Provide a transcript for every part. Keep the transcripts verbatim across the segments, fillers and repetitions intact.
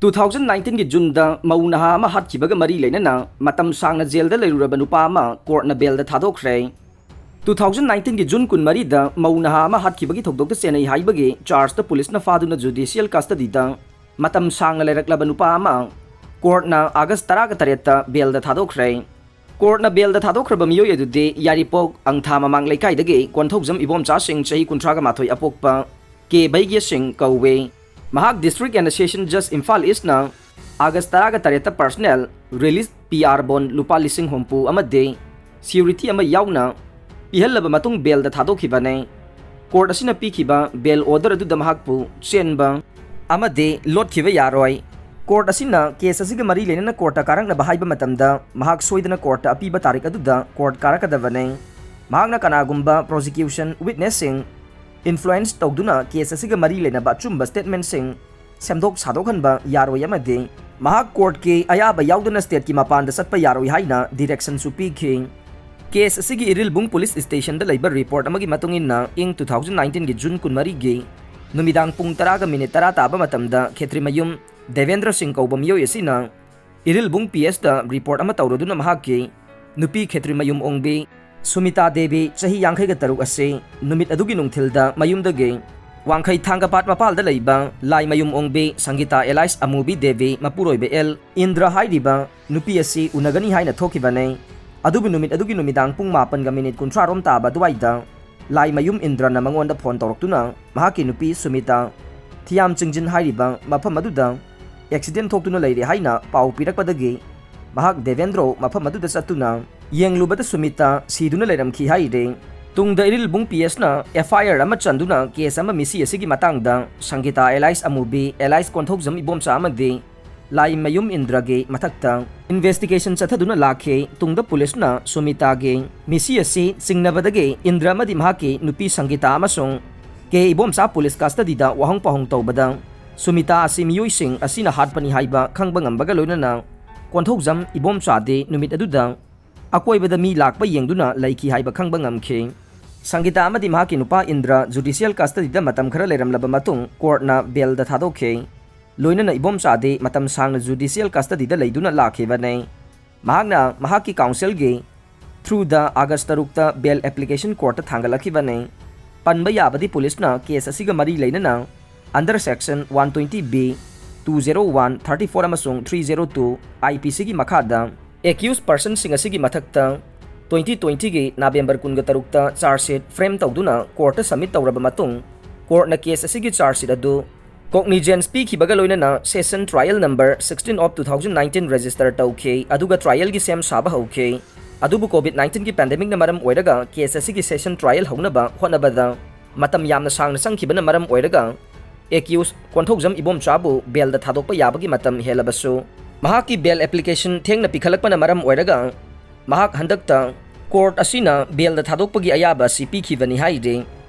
Two thousand ꯅꯥꯏꯟꯇꯤꯟꯒꯤ ꯖꯨꯟꯗ ꯃꯧ ꯅꯍꯥ ꯑꯃ ꯍꯥꯠꯈꯤꯕꯒ ꯃꯔꯤ ꯂꯩꯅꯅ ꯃꯇꯝ ꯁꯥꯡꯅ ꯖꯦꯜꯗ ꯂꯩꯔꯨꯔꯕ ꯅꯨꯄꯥ ꯑꯃ ꯀꯣꯔꯠꯅ ꯕꯦꯜꯗ ꯊꯥꯗꯣꯛꯈ꯭ꯔꯦ꯫ ꯇꯨ ꯊꯥꯎꯖꯟ ꯅꯥꯏꯟꯇꯤꯟꯒꯤ ꯖꯨꯟ ꯀꯨꯟꯃꯔꯤꯗ ꯃꯧ ꯅꯍꯥ ꯑꯃ ꯍꯥꯠꯈꯤꯕꯒꯤ ꯊꯧꯗꯣꯛꯇ ꯆꯦꯟꯅꯩ ꯍꯥꯏꯕꯒꯤ ꯆꯥꯔꯖꯇ ꯄꯨꯂꯤꯁꯅ ꯐꯥꯗꯨꯅ ꯖꯨꯗꯤꯁꯤꯌꯦꯜ ꯀꯁꯇꯗꯤꯗ ꯃꯇꯝ ꯁꯥꯡꯅ ꯂꯩꯔꯛꯂꯕ ꯅꯨꯄꯥ ꯑꯃ ꯀꯣꯔꯠꯅ ꯑꯥꯒꯁ ꯇꯔꯥꯒ ꯇꯔꯦꯠꯇ ꯕꯦꯜꯗ ꯊꯥꯗꯣꯛꯈ꯭ꯔꯦ꯫ ꯀꯣꯔꯠꯅ ꯕꯦꯜꯗ ꯊꯥꯗꯣꯛꯈ꯭ꯔꯕ ꯃꯤꯑꯣꯏ ꯑꯗꯨꯗꯤ ꯌꯥꯏꯔꯤꯄꯣꯛ ꯑꯪꯊꯥ ꯃꯃꯥꯡ ꯂꯩꯀꯥꯏꯗꯒꯤ ꯀꯣꯟꯊꯧꯖꯝ ꯏꯕꯣꯝꯆꯥ ꯁꯤꯡ, ꯆꯍꯤ ꯀꯨꯟꯊ꯭ꯔꯥꯒ ꯃꯥꯊꯣꯏ, ꯑꯄꯣꯛꯄ ꯀꯦ ꯕꯩꯒ꯭ꯌ ꯁꯤꯡ ꯀꯧꯋꯦ꯫ ꯃꯍꯥꯛ District and Session Judge Imphal ꯏꯁꯅ ꯑꯥꯒꯁ ꯇꯔꯥꯒ ꯇꯔꯦꯠꯇ personal release P R bond ꯂꯨꯄꯥ ꯂꯤꯁꯤꯡ ꯍꯨꯝꯐꯨ ꯑꯃꯗꯤ security ꯑꯃ ꯌꯥꯎꯅ ꯄꯤꯍꯜꯂꯕ ꯃꯇꯨꯡ ꯕꯦꯜꯗ ꯊꯥꯗꯣꯛꯈꯤꯕꯅꯦ꯫ ꯀꯣꯔꯠ ꯑꯁꯤꯅ ꯄꯤꯈꯤꯕ ꯕꯦꯜ ꯑꯣꯔꯗꯔ ꯑꯗꯨꯗ ꯃꯍꯥꯛꯄꯨ ꯆꯦꯟꯕ ꯑꯃꯗꯤ ꯂꯣꯠꯈꯤꯕ ꯌꯥꯔꯣꯏ꯫ ꯀꯣꯔꯠ ꯑꯁꯤꯅ ꯀꯦꯁ ꯑꯁꯤꯒ ꯃꯔꯤ ꯂꯩꯅꯅ ꯀꯣꯔꯠꯇ ꯀꯥꯔꯛꯅꯕ ꯍꯥꯏꯕ ꯃꯇꯝꯗ ꯃꯍꯥꯛ ꯁꯣꯏꯗꯅ ꯀꯣꯔꯠꯇ ꯑꯄꯤꯕ ꯇꯥꯔꯤꯛ ꯑꯗꯨꯗ ꯀꯣꯔꯠ ꯀꯥꯔꯛꯀꯗꯕꯅꯤ꯫ ꯃꯍꯥꯛꯅ ꯀꯅꯥꯒꯨꯝꯕ prosecution witnessꯁꯤꯡ influence ꯇꯧꯗꯨꯅ ꯀꯦꯁ ꯑꯁꯤꯒ ꯃꯔꯤ ꯂꯩꯅꯕ ꯑꯆꯨꯝꯕ statementꯁꯤꯡ ꯁꯦꯝꯗꯣꯛ ꯁꯥꯗꯣꯛꯍꯟꯕ ꯌꯥꯔꯣꯏ ꯑꯃꯗꯤ ꯃꯍꯥꯛ ꯀꯣꯔꯠꯀꯤ ꯑꯌꯥꯕ ꯌꯥꯎꯗꯅ stateꯀꯤ ꯃꯄꯥꯟꯗ ꯆꯠꯄ ꯌꯥꯔꯣꯏ ꯍꯥꯏꯅ directionꯁꯨ ꯄꯤꯈꯤ꯫ ꯀꯦꯁ ꯑꯁꯤꯒꯤ ꯏꯔꯤꯜꯕꯨꯡ ꯄꯨꯂꯤꯁ ꯁ꯭ꯇꯦꯁꯟꯗ ꯂꯩꯕ ꯔꯤꯄꯣꯔꯠ ꯑꯃꯒꯤ ꯃꯇꯨꯡ ꯏꯟꯅ, ꯏꯪ ꯇꯨ ꯊꯥꯎꯖꯟ ꯅꯥꯏꯟꯇꯤꯟꯒꯤ ꯖꯨꯟ ꯀꯨꯟꯃꯔꯤꯒꯤ ꯅꯨꯃꯤꯗꯥꯡ ꯄꯨꯡ ꯇꯔꯥꯒ ꯃꯤꯅꯤꯠ ꯇꯔꯥ ꯇꯥꯕ ꯃꯇꯝꯗ ꯈꯦꯇ꯭ꯔꯤꯃꯌꯨꯝ ꯗꯦꯕꯦꯟꯗ꯭ꯔ ꯁꯤꯡ ꯀꯧꯕ ꯃꯤꯑꯣꯏ ꯑꯁꯤꯅ ꯏꯔꯤꯜꯕꯨꯡ P Sꯇ ꯔꯤꯄꯣꯔꯠ ꯑꯃ ꯇꯧꯔꯗꯨꯅ ꯃꯍꯥꯛꯀꯤ ꯅꯨꯄꯤ ꯈꯦꯇ꯭ꯔꯤꯃꯌꯨꯝ ꯑꯣꯡꯕꯤ ꯁꯨꯃꯤꯇꯥ ꯗꯦꯕꯤ, ꯆꯍꯤ ꯌꯥꯡꯈꯩꯒ ꯇꯔꯨꯛ ꯑꯁꯤ ꯅꯨꯃꯤꯠ ꯑꯗꯨꯒꯤ ꯅꯨꯡꯊꯤꯜꯗ ꯃꯌꯨꯝꯗꯒꯤ ꯋꯥꯡꯈꯩ ꯊꯥꯡꯒꯄꯥꯠ ꯃꯄꯥꯜꯗ ꯂꯩꯕ ꯂꯥꯏꯃꯌꯨꯝ ꯑꯣꯡꯕꯤ ꯁꯪꯒꯤꯇꯥ alias ꯑꯃꯨꯕꯤ ꯗꯦꯕꯤ ꯃꯄꯨꯔꯣꯏꯕ ꯑꯦꯜ ꯏꯟꯗ꯭ꯔ ꯍꯥꯏꯔꯤꯕ ꯅꯨꯄꯤ ꯑꯁꯤ ꯎꯅꯒꯅꯤ ꯍꯥꯏꯅ ꯊꯣꯛꯈꯤꯕꯅꯤ꯫ ꯑꯗꯨꯕꯨ ꯅꯨꯃꯤꯠ ꯑꯗꯨꯒꯤ ꯅꯨꯃꯤꯗꯥꯡ ꯄꯨꯡ ꯃꯥꯄꯟꯒ ꯃꯤꯅꯤꯠ ꯀꯨꯟꯊ꯭ꯔꯥ ꯔꯣꯝ ꯇꯥꯕ ꯑꯗꯨꯋꯥꯏꯗ ꯂꯥꯏꯃꯌꯨꯝ ꯏꯟꯗ꯭ꯔꯅ ꯃꯉꯣꯟꯗ ꯐꯣꯟ ꯇꯧꯔꯛꯇꯨꯅ ꯃꯍꯥꯛꯀꯤ ꯅꯨꯄꯤ ꯁꯨꯃꯤꯇꯥ ꯊꯤꯌꯥꯝ ꯆꯤꯡꯖꯤꯟ ꯍꯥꯏꯔꯤꯕ ꯃꯐꯝ ꯑꯗꯨꯗ ꯑꯦꯛꯁꯤꯗꯦꯟ ꯊꯣꯛꯇꯨꯅ ꯂꯩꯔꯦ ꯍꯥꯏꯅ ꯄꯥꯎ ꯄꯤꯔꯛꯄꯗꯒꯤ ꯃꯍꯥꯛ ꯗꯦꯕꯦꯟꯗ꯭ꯔꯣ ꯃꯐꯝ ꯑꯗꯨꯗ ꯆꯠꯇꯨꯅ ꯌꯦꯡꯂꯨꯕꯗ ꯁꯨꯃꯤꯇꯥ ꯁꯤꯗꯨꯅ ꯂꯩꯔꯝꯈꯤ ꯍꯥꯏꯔꯦ꯫ ꯇꯨꯡꯗ Irilbung P Sꯅ F I R ꯑꯃ ꯆꯟꯗꯨꯅ ꯀꯦꯁ ꯑꯃ ꯃꯤꯁꯤ ꯑꯁꯤꯒꯤ ꯃꯇꯥꯡꯗ ꯁꯪꯒꯤꯇꯥ alias ꯑꯃꯨꯕꯤ alias ꯀꯣꯟꯊꯧꯖꯝ ꯏꯕꯣꯝꯆꯥ ꯑꯃꯗꯤ ꯂꯥꯏꯃꯌꯨꯝ ꯏꯟꯗ꯭ꯔꯒꯤ ꯃꯊꯛꯇ investigation ꯆꯠꯊꯗꯨꯅ ꯂꯥꯛꯈꯤ꯫ ꯇꯨꯡꯗ ꯄꯨꯂꯤꯁꯅ ꯁꯨꯃꯤꯇꯥꯒꯤ ꯃꯤꯁꯤ ꯑꯁꯤ ꯆꯤꯡꯅꯕꯗꯒꯤ ꯏꯟꯗ꯭ꯔ ꯑꯃꯗꯤ ꯃꯍꯥꯛꯀꯤ ꯅꯨꯄꯤ ꯁꯪꯒꯤꯇꯥ ꯑꯃꯁꯨꯡ ꯀꯦ ꯏꯕꯣꯝꯆꯥ ꯄꯨꯂꯤꯁ ꯀꯁꯇꯗꯤꯗ ꯋꯥꯍꯪ ꯄꯥꯎꯍꯪ ꯇꯧꯕꯗ ꯁꯨꯃꯤꯇꯥ ꯑꯁꯤ ꯃꯤꯑꯣꯏꯁꯤꯡ ꯑꯁꯤꯅ ꯍꯥꯠꯄꯅꯤ ꯍꯥꯏꯕ ꯈꯪꯕ ꯉꯝꯕꯒ ꯂꯣꯏꯅꯅ ꯀꯣꯟꯊꯧꯖꯝ ꯏꯕꯣꯝꯆꯥꯗꯤ ꯅꯨꯃꯤꯠ ꯑꯗꯨꯗ ꯑꯀꯣꯏꯕꯗ ꯃꯤ ꯂꯥꯛꯄ ꯌꯦꯡꯗꯨꯅ ꯂꯩꯈꯤ ꯍꯥꯏꯕ ꯈꯪꯕ ꯉꯝꯈꯤ꯫ ꯁꯪꯒꯤꯇꯥ ꯑꯃꯗꯤ ꯃꯍꯥꯛꯀꯤ ꯅꯨꯄꯥ ꯏꯟꯗ꯭ꯔ ꯖꯨꯗꯤꯁꯤꯌꯦꯜ ꯀꯁꯇꯗꯤꯗ ꯃꯇꯝ ꯈꯔ ꯂꯩꯔꯝꯂꯕ ꯃꯇꯨꯡ ꯀꯣꯔꯠꯅ ꯕꯦꯜꯗ ꯊꯥꯗꯣꯛꯈꯤ꯫ ꯂꯣꯏꯅꯅ ꯏꯕꯣꯝꯆꯥꯗꯤ ꯃꯇꯝ ꯁꯥꯡꯅ ꯖꯨꯗꯤꯁꯤꯌꯦꯜ ꯀꯁꯇꯗꯤꯗ ꯂꯩꯗꯨꯅ ꯂꯥꯛꯈꯤꯕꯅꯤ꯫ ꯃꯍꯥꯛꯅ ꯃꯍꯥꯛꯀꯤ ꯀꯥꯎꯟꯁꯤꯜꯒꯤ ꯊ꯭ꯔꯨꯗ ꯑꯥꯒꯁ ꯇꯔꯨꯛꯇ ꯕꯦꯜ ꯑꯦꯄ꯭ꯂꯤꯀꯦꯁꯟ ꯀꯣꯔꯠꯇ ꯊꯥꯡꯒꯠꯂꯛꯈꯤꯕꯅꯤ꯫ ꯄꯟꯕ ꯌꯥꯕꯗꯤ ꯄꯨꯂꯤꯁꯅ ꯀꯦꯁ ꯑꯁꯤꯒ ꯃꯔꯤ ꯂꯩꯅꯅ under section one twenty B, two zero one, thirty four ꯑꯃꯁꯨꯡ three zero two I P Cꯒꯤ ꯃꯈꯥꯗ accused personꯁꯤꯡ ꯑꯁꯤꯒꯤ ꯃꯊꯛꯇ twenty twentyꯒꯤ ꯅꯕꯦꯝꯕꯔ ꯀꯨꯟꯒ ꯇꯔꯨꯛꯇ charge sheet frame ꯇꯧꯗꯨꯅ ꯀꯣꯔꯠꯇ submit ꯇꯧꯔꯕ ꯃꯇꯨꯡ, ꯀꯣꯔꯠꯅ ꯀꯦꯁ ꯑꯁꯤꯒꯤ charge sheet ꯑꯗꯨ cognizance ꯄꯤꯈꯤꯕꯒ ꯂꯣꯏꯅꯅ session trial number sixteen of two thousand nineteen register ꯇꯧꯈꯤ, ꯑꯗꯨꯒ trialꯒꯤ ꯁꯦꯝ ꯁꯥꯕ ꯍꯧꯈꯤ꯫ ꯑꯗꯨꯕꯨ COVID nineteenꯒꯤ pandemicꯅ ꯃꯔꯝ ꯑꯣꯏꯔꯒ ꯀꯦꯁ ꯑꯁꯤꯒꯤ session trial ꯍꯧꯅꯕ ꯍꯣꯠꯅꯕꯗ ꯃꯇꯝ ꯌꯥꯝꯅ ꯁꯥꯡꯅ ꯆꯪꯈꯤꯕꯅ ꯃꯔꯝ ꯑꯣꯏꯔꯒ accused ꯀꯣꯟꯊꯧꯖꯝ ꯏꯕꯣꯝꯆꯥꯕꯨ ꯕꯦꯜꯗ ꯊꯥꯗꯣꯛꯄ ꯌꯥꯕꯒꯤ ꯃꯇꯝ ꯍꯦꯜꯂꯕꯁꯨ, ꯃꯍꯥꯛꯀꯤ ꯕꯦꯜ ꯑꯦꯄ꯭ꯂꯤꯀꯦꯁꯟ ꯊꯦꯡꯅ ꯄꯤꯈꯠꯂꯛꯄꯅ ꯃꯔꯝ ꯑꯣꯏꯔꯒ ꯃꯍꯥꯛ ꯍꯟꯗꯛꯇ ꯀꯣꯔꯠ ꯑꯁꯤꯅ ꯕꯦꯜꯗ ꯊꯥꯗꯣꯛꯄꯒꯤ ꯑꯌꯥꯕ ꯑꯁꯤ ꯄꯤꯈꯤꯕꯅꯤ ꯍꯥꯏꯔꯤ꯫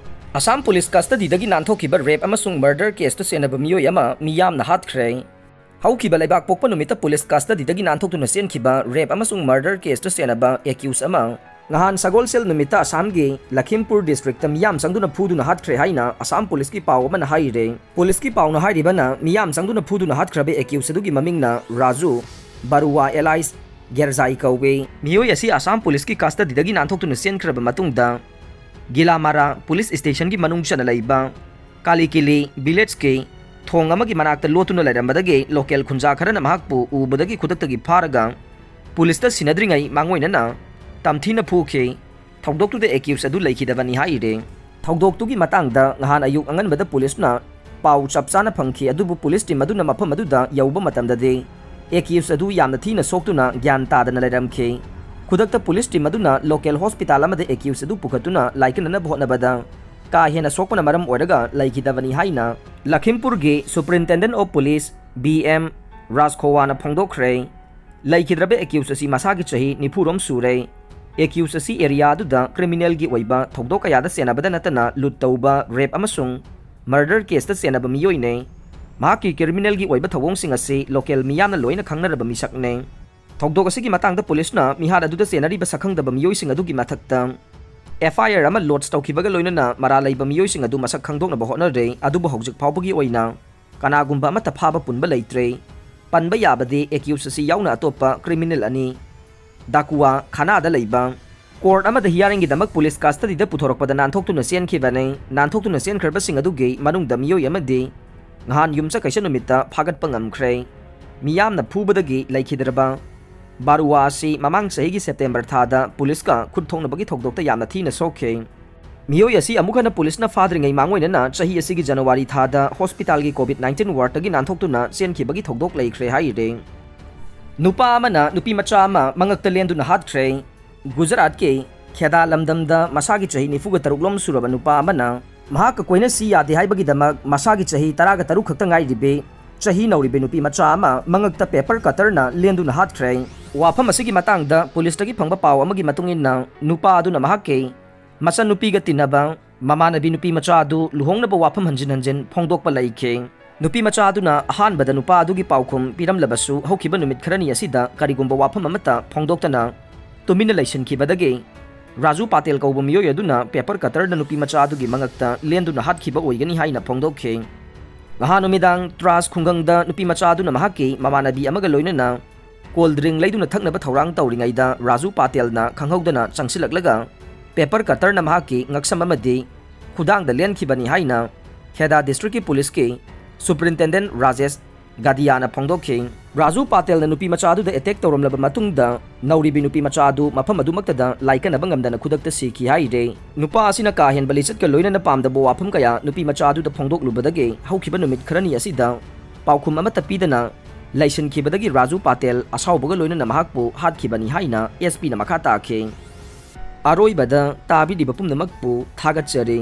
ꯑꯁꯥꯝ ꯄꯨꯂꯤꯁ ꯀꯁꯇꯗꯤꯗꯒꯤ ꯅꯥꯟꯊꯣꯛꯈꯤꯕ ꯔꯦꯞ ꯑꯃꯁꯨꯡ ꯃꯔꯗꯔ ꯀꯦꯁꯇ ꯆꯦꯟꯅꯕ ꯃꯤꯑꯣꯏ ꯑꯃ ꯃꯤꯌꯥꯝꯅ ꯍꯥꯠꯈ꯭ꯔꯦ꯫ ꯍꯧꯈꯤꯕ ꯂꯩꯕꯥꯛ ꯄꯣꯛꯄ ꯅꯨꯃꯤꯠꯇ ꯄꯨꯂꯤꯁ ꯀꯁꯇꯗꯤꯗꯒꯤ ꯅꯥꯟꯊꯣꯛꯇꯨꯅ ꯆꯦꯟꯈꯤꯕ ꯔꯦꯞ ꯑꯃꯁꯨꯡ ꯃꯔꯗꯔ ꯀꯦꯁꯇ ꯆꯦꯟꯅꯕ accused ꯑꯃ ꯉꯍꯥꯟ ꯁꯒꯣꯜꯁꯦꯜ ꯅꯨꯃꯤꯠꯇ ꯑꯁꯥꯝꯒꯤ ꯂꯈꯤꯝꯄꯨꯔ ꯗꯤꯁꯇ꯭ꯔꯤꯛꯇ ꯃꯤꯌꯥꯝ ꯆꯪꯗꯨꯅ ꯐꯨꯗꯨꯅ ꯍꯥꯠꯈ꯭ꯔꯦ ꯍꯥꯏꯅ ꯑꯁꯥꯝ ꯄꯨꯂꯤꯁꯀꯤ ꯄꯥꯎ ꯑꯃꯅ ꯍꯥꯏꯔꯦ꯫ ꯄꯨꯂꯤꯁꯀꯤ ꯄꯥꯎꯅ ꯍꯥꯏꯔꯤꯕꯅ ꯃꯤꯌꯥꯝ ꯆꯪꯗꯨꯅ ꯐꯨꯗꯨꯅ ꯍꯥꯠꯈ꯭ꯔꯕ accused ꯑꯗꯨꯒꯤ ꯃꯃꯤꯡꯅ ꯔꯥꯖꯨ ꯕꯔꯨꯋꯥ alias ꯒꯦꯔꯖꯥꯏ ꯀꯧꯏ꯫ ꯃꯤꯑꯣꯏ ꯑꯁꯤ ꯑꯁꯥꯝ ꯄꯨꯂꯤꯁꯀꯤ ꯀꯁꯇꯗꯤꯗꯒꯤ ꯅꯥꯟꯊꯣꯛꯇꯨꯅ ꯆꯦꯟꯈ꯭ꯔꯕ ꯃꯇꯨꯡꯗ ꯒꯤꯂꯥꯃꯥꯔꯥ ꯄꯨꯂꯤꯁ ꯁ꯭ꯇꯦꯁꯟꯒꯤ ꯃꯅꯨꯡ ꯆꯟꯅ ꯂꯩꯕ ꯀꯥꯂꯤꯀꯤꯂꯤ ꯚꯤꯂꯦꯖꯀꯤ ꯊꯣꯡ ꯑꯃꯒꯤ ꯃꯅꯥꯛꯇ ꯂꯣꯠꯇꯨꯅ ꯂꯩꯔꯝꯕꯗꯒꯤ ꯂꯣꯀꯦꯜ ꯈꯨꯟꯖꯥ ꯈꯔꯅ ꯃꯍꯥꯛꯄꯨ ꯎꯕꯗꯒꯤ ꯈꯨꯗꯛꯇꯒꯤ ꯐꯥꯔꯒ ꯄꯨꯂꯤꯁꯇ ꯁꯤꯟꯅꯗ꯭ꯔꯤꯉꯩ ꯃꯥꯡꯑꯣꯏꯅꯅ ꯇꯝꯊꯤꯅ ꯐꯨꯈꯤ꯫ ꯊꯧꯗꯣꯛꯇꯨꯗ accused ꯑꯗꯨ ꯂꯩꯈꯤꯗꯕꯅꯤ ꯍꯥꯏꯔꯦ꯫ ꯊꯧꯗꯣꯛꯇꯨꯒꯤ ꯃꯇꯥꯡꯗ ꯉꯍꯥꯟ ꯑꯌꯨꯛ ꯑꯉꯟꯕꯗ ꯄꯨꯂꯤꯁꯅ ꯄꯥꯎ ꯆꯞ ꯆꯥꯅ ꯐꯪꯈꯤ, ꯑꯗꯨꯕꯨ ꯄꯨꯂꯤꯁ ꯇꯤꯝ ꯑꯗꯨꯅ ꯃꯐꯝ ꯑꯗꯨꯗ ꯌꯧꯕ ꯃꯇꯝꯗꯗꯤ accused ꯑꯗꯨ ꯌꯥꯝꯅ ꯊꯤꯅ ꯁꯣꯛꯇꯨꯅ ꯒ꯭ꯌꯥꯟ ꯇꯥꯗꯅ ꯂꯩꯔꯝꯈꯤ꯫ ꯈꯨꯗꯛꯇ ꯄꯨꯂꯤꯁ ꯇꯤꯝ ꯑꯗꯨꯅ ꯂꯣꯀꯦꯜ ꯍꯣꯁꯄꯤꯇꯥꯜ ꯑꯃꯗ accused ꯑꯗꯨ ꯄꯨꯈꯠꯇꯨꯅ ꯂꯥꯏꯀꯠꯅꯅꯕ ꯍꯣꯠꯅꯕꯗ ꯀꯥ ꯍꯦꯟꯅ ꯁꯣꯛꯄꯅ ꯃꯔꯝ ꯑꯣꯏꯔꯒ ꯂꯩꯈꯤꯗꯕꯅꯤ ꯍꯥꯏꯅ ꯂꯈꯤꯝꯄꯨꯔꯒꯤ ꯁꯨꯄꯔꯤꯟꯇꯦꯟꯗꯦꯟ ꯑꯣꯐ ꯄꯨꯂꯤꯁ, B M, ꯔꯥꯖꯈꯣꯋꯥꯅ ꯐꯣꯡꯗꯣꯛꯈ꯭ꯔꯦ꯫ ꯂꯩꯈꯤꯗ꯭ꯔꯕ accused ꯑꯁꯤ ꯃꯁꯥꯒꯤ ꯆꯍꯤ ꯅꯤꯐꯨ ꯔꯣꯝ ꯁꯨꯔꯦ꯫ Accused ꯑꯁꯤ ꯑꯦꯔꯤꯌꯥ ꯑꯗꯨꯗ ꯀ꯭ꯔꯤꯃꯤꯅꯦꯜꯒꯤ ꯑꯣꯏꯕ ꯊꯧꯗꯣꯛ ꯀꯌꯥꯗ ꯆꯦꯟꯅꯕꯗ ꯅꯠꯇꯅ ꯂꯨꯠ ꯇꯧꯕ, ꯔꯦꯞ ꯑꯃꯁꯨꯡ ꯃꯔꯗꯔ ꯀꯦꯁꯇ ꯆꯦꯟꯅꯕ ꯃꯤꯑꯣꯏꯅꯤ꯫ ꯃꯍꯥꯛꯀꯤ ꯀ꯭ꯔꯤꯃꯤꯅꯦꯜꯒꯤ ꯑꯣꯏꯕ ꯊꯧꯑꯣꯡꯁꯤꯡ ꯑꯁꯤ ꯂꯣꯀꯦꯜ ꯃꯤꯌꯥꯝꯅ ꯂꯣꯏꯅ ꯈꯪꯅꯔꯕ ꯃꯤꯁꯛꯅꯤ꯫ ꯊꯧꯗꯣꯛ ꯑꯁꯤꯒꯤ ꯃꯇꯥꯡꯗ ꯄꯨꯂꯤꯁꯅ ꯃꯤꯍꯥꯠ ꯑꯗꯨꯗ ꯆꯦꯟꯅꯔꯤꯕ ꯁꯛꯈꯪꯗꯕ ꯃꯤꯑꯣꯏꯁꯤꯡ ꯑꯗꯨꯒꯤ ꯃꯊꯛꯇ F I R ꯑꯃ ꯂꯣꯗꯖ ꯇꯧꯈꯤꯕꯒ ꯂꯣꯏꯅꯅ ꯃꯔꯥꯜ ꯂꯩꯕ ꯃꯤꯑꯣꯏꯁꯤꯡ ꯑꯗꯨ ꯃꯁꯛ ꯈꯪꯗꯣꯛꯅꯕ ꯍꯣꯠꯅꯔꯦ, ꯑꯗꯨꯕꯨ ꯍꯧꯖꯤꯛ ꯐꯥꯎꯕꯒꯤ ꯑꯣꯏꯅ ꯀꯅꯥꯒꯨꯝꯕ ꯑꯃꯠꯇ ꯐꯥꯕ ꯄꯨꯟꯕ ꯂꯩꯇ꯭ꯔꯦ꯫ ꯄꯟꯕ ꯌꯥꯕꯗꯤ accused ꯑꯁꯤ ꯌꯥꯎꯅ ꯑꯇꯣꯞꯄ criminal ꯑꯅꯤ, ꯗꯥꯀꯨꯋꯥ ꯈꯥꯅꯥꯗ ꯂꯩꯕ, court ꯑꯃꯗ hearingꯒꯤꯗꯃꯛ police custodyꯗ ꯄꯨꯊꯣꯔꯛꯄꯗ ꯅꯥꯟꯊꯣꯛꯇꯨꯅ ꯆꯦꯟꯈꯤꯕꯅꯤ꯫ ꯅꯥꯟꯊꯣꯛꯇꯨꯅ ꯆꯦꯟꯈ꯭ꯔꯕꯁꯤꯡ ꯑꯗꯨꯒꯤ ꯃꯅꯨꯡꯗ ꯃꯤꯑꯣꯏ ꯑꯃꯗꯤ ꯉꯍꯥꯟ ꯌꯨꯝꯁꯀꯩꯁ ꯅꯨꯃꯤꯠꯇ ꯐꯥꯒꯠꯄ ꯉꯝꯈ꯭ꯔꯦ꯫ ꯃꯤꯌꯥꯝꯅ ꯐꯨꯕꯗꯒꯤ ꯂꯩꯈꯤꯗ꯭ꯔꯕ ꯕꯥꯔꯨꯋꯥ ꯑꯁꯤ ꯃꯃꯥꯡ ꯆꯍꯤꯒꯤ September ꯊꯥꯗ policeꯀ ꯈꯨꯠ ꯊꯣꯛꯅꯕꯒꯤ ꯊꯧꯗꯣꯛꯇ ꯌꯥꯝꯅ ꯊꯤꯅ ꯁꯣꯛꯈꯤ꯫ ꯃꯤꯑꯣꯏ ꯑꯁꯤ ꯑꯃꯨꯛ ꯍꯟꯅ policeꯅ ꯐꯥꯗ꯭ꯔꯤꯉꯩ ꯃꯥꯡꯑꯣꯏꯅꯅ ꯆꯍꯤ ꯑꯁꯤꯒꯤ January ꯊꯥꯗ hospitalꯒꯤ COVID nineteen wardꯇꯒꯤ ꯅꯥꯟꯊꯣꯛꯇꯨꯅ ꯆꯦꯟꯈꯤꯕꯒꯤ ꯊꯧꯗꯣꯛ ꯂꯩꯈ꯭ꯔꯦ ꯍꯥꯏꯔꯤ꯫ ꯅꯨꯄꯥ ꯑꯃꯅ ꯅꯨꯄꯤ ꯃꯆꯥ ꯑꯃ ꯃꯉꯛꯇ ꯂꯦꯟꯗꯨꯅ ꯍꯥꯠꯈ꯭ꯔꯦ꯫ ꯒꯨꯖꯔꯥꯠꯀꯤ ꯈꯦꯗꯥ ꯂꯝꯗꯝꯗ ꯃꯁꯥꯒꯤ ꯆꯍꯤ ꯅꯤꯐꯨꯒ ꯇꯔꯨꯛꯂꯣꯝ ꯁꯨꯔꯕ ꯅꯨꯄꯥ ꯑꯃꯅ ꯃꯍꯥꯛꯀ ꯀꯣꯏꯅꯁꯤ ꯌꯥꯗꯦ ꯍꯥꯏꯕꯒꯤꯗꯃꯛ ꯃꯁꯥꯒꯤ ꯆꯍꯤ ꯇꯔꯥꯒ ꯇꯔꯨꯛ ꯈꯛꯇ ꯉꯥꯏꯔꯤꯕꯤ ꯆꯍꯤ ꯅꯧꯔꯤꯕꯤ ꯅꯨꯄꯤ ꯃꯆꯥ ꯑꯃ ꯃꯉꯛꯇ paper cutterꯅ ꯂꯦꯟꯗꯨꯅ ꯍꯥꯠꯈ꯭ꯔꯦ꯫ ꯋꯥꯐꯝ ꯑꯁꯤꯒꯤ ꯃꯇꯥꯡꯗ policeꯇꯒꯤ ꯐꯪꯕ ꯄꯥꯎ ꯑꯃꯒꯤ ꯃꯇꯨꯡ ꯏꯟꯅ, ꯅꯨꯄꯥ ꯑꯗꯨꯅ ꯃꯍꯥꯛꯀꯤ ꯃꯆꯟꯅꯨꯄꯤꯒ ꯇꯤꯟꯅꯕ ꯃꯃꯥꯟꯅꯕꯤ ꯅꯨꯄꯤ ꯃꯆꯥ ꯑꯗꯨ ꯂꯨꯍꯣꯡꯅꯕ ꯋꯥꯐꯝ ꯍꯟꯖꯤꯟ ꯍꯟꯖꯤꯟ ꯐꯣꯡꯗꯣꯛꯄ ꯂꯩꯈꯤ꯫ ꯅꯨꯄꯤ ꯃꯆꯥ ꯑꯗꯨꯅ ꯑꯍꯥꯟꯕꯗ ꯅꯨꯄꯥ ꯑꯗꯨꯒꯤ ꯄꯥꯎꯈꯨꯝ ꯄꯤꯔꯝꯂꯕꯁꯨ, ꯍꯧꯈꯤꯕ ꯅꯨꯃꯤꯠ ꯈꯔꯅꯤ ꯑꯁꯤꯗ ꯀꯔꯤꯒꯨꯝꯕ ꯋꯥꯐꯝ ꯑꯃꯠꯇ ꯐꯣꯡꯗꯣꯛꯇꯅ ꯇꯨꯃꯤꯟꯅ ꯂꯩꯁꯤꯟꯈꯤꯕꯗꯒꯤ, ꯔꯥꯖꯨ ꯄꯥꯇꯦꯜ ꯀꯧꯕ ꯃꯤꯑꯣꯏ ꯑꯗꯨꯅ paper cutterꯅ ꯅꯨꯄꯤ ꯃꯆꯥ ꯑꯗꯨꯒꯤ ꯃꯉꯛꯇ ꯂꯦꯟꯗꯨꯅ ꯍꯥꯠꯈꯤꯕ ꯑꯣꯏꯒꯅꯤ ꯍꯥꯏꯅ ꯐꯣꯡꯗꯣꯛꯈꯤ꯫ ꯅꯍꯥꯟ ꯅꯨꯃꯤꯗꯥꯡ ꯇ꯭ꯔꯥꯁ ꯈꯨꯡꯒꯪꯗ ꯅꯨꯄꯤ ꯃꯆꯥ ꯑꯗꯨꯅ ꯃꯍꯥꯛꯀꯤ ꯃꯃꯥꯟꯅꯕꯤ ꯑꯃꯒ ꯂꯣꯏꯅꯅ cold drink ꯂꯩꯗꯨꯅ ꯊꯛꯅꯕ ꯊꯧꯔꯥꯡ ꯇꯧꯔꯤꯉꯩꯗ ꯔꯥꯖꯨ ꯄꯥꯇꯦꯜꯅ ꯈꯪꯍꯧꯗꯅ ꯆꯪꯁꯤꯜꯂꯛꯂꯒ paper cutterꯅ ꯃꯍꯥꯛꯀꯤ ꯉꯛꯁꯝ ꯑꯃꯗꯤ ꯈꯨꯗꯥꯡꯗ ꯂꯦꯟꯈꯤꯕꯅꯤ ꯍꯥꯏꯅ ꯈꯦꯗꯥ districtꯀꯤ policeꯀꯤ superintendent ꯔꯥꯖꯦꯁ ꯒꯥꯗꯤꯌꯥꯅ ꯐꯣꯡꯗꯣꯛꯈꯤ꯫ ꯔꯥꯖꯨ ꯄꯥꯇꯦꯜꯅ ꯅꯨꯄꯤ ꯃꯆꯥ ꯑꯗꯨꯗ attack ꯇꯧꯔꯝꯂꯕ ꯃꯇꯨꯡꯗ ꯅꯧꯔꯤꯕꯤ ꯅꯨꯄꯤ ꯃꯆꯥ ꯑꯗꯨ ꯃꯐꯝ ꯑꯗꯨꯃꯛꯇꯗ ꯂꯥꯏꯀꯠꯅꯕ ꯉꯝꯗꯅ ꯈꯨꯗꯛꯇ ꯁꯤꯈꯤ ꯍꯥꯏꯔꯦ꯫ ꯅꯨꯄꯥ ꯑꯁꯤꯅ ꯀꯥ ꯍꯦꯟꯕ ꯂꯤꯆꯠꯀ ꯂꯣꯏꯅꯅ ꯄꯥꯝꯗꯕ ꯋꯥꯐꯝ ꯀꯌꯥ ꯅꯨꯄꯤ ꯃꯆꯥ ꯑꯗꯨꯗ ꯐꯣꯡꯗꯣꯛꯂꯨꯕꯗꯒꯤ ꯍꯧꯈꯤꯕ ꯅꯨꯃꯤꯠ ꯈꯔꯅꯤ ꯑꯁꯤꯗ ꯄꯥꯎꯈꯨꯝ ꯑꯃꯠꯇ ꯄꯤꯗꯅ ꯂꯩꯁꯤꯟꯈꯤꯕꯗꯒꯤ ꯔꯥꯖꯨ ꯄꯥꯇꯦꯜ ꯑꯁꯥꯎꯕꯒ ꯂꯣꯏꯅꯅ ꯃꯍꯥꯛꯄꯨ ꯍꯥꯠꯈꯤꯕꯅꯤ ꯍꯥꯏꯅ S Pꯅ ꯃꯈꯥ ꯇꯥꯈꯤ꯫ ꯑꯔꯣꯏꯕꯗ ꯇꯥꯕꯤꯔꯤꯕ ꯄꯨꯝꯅꯃꯛꯄꯨ ꯊꯥꯒꯠꯆꯔꯤ꯫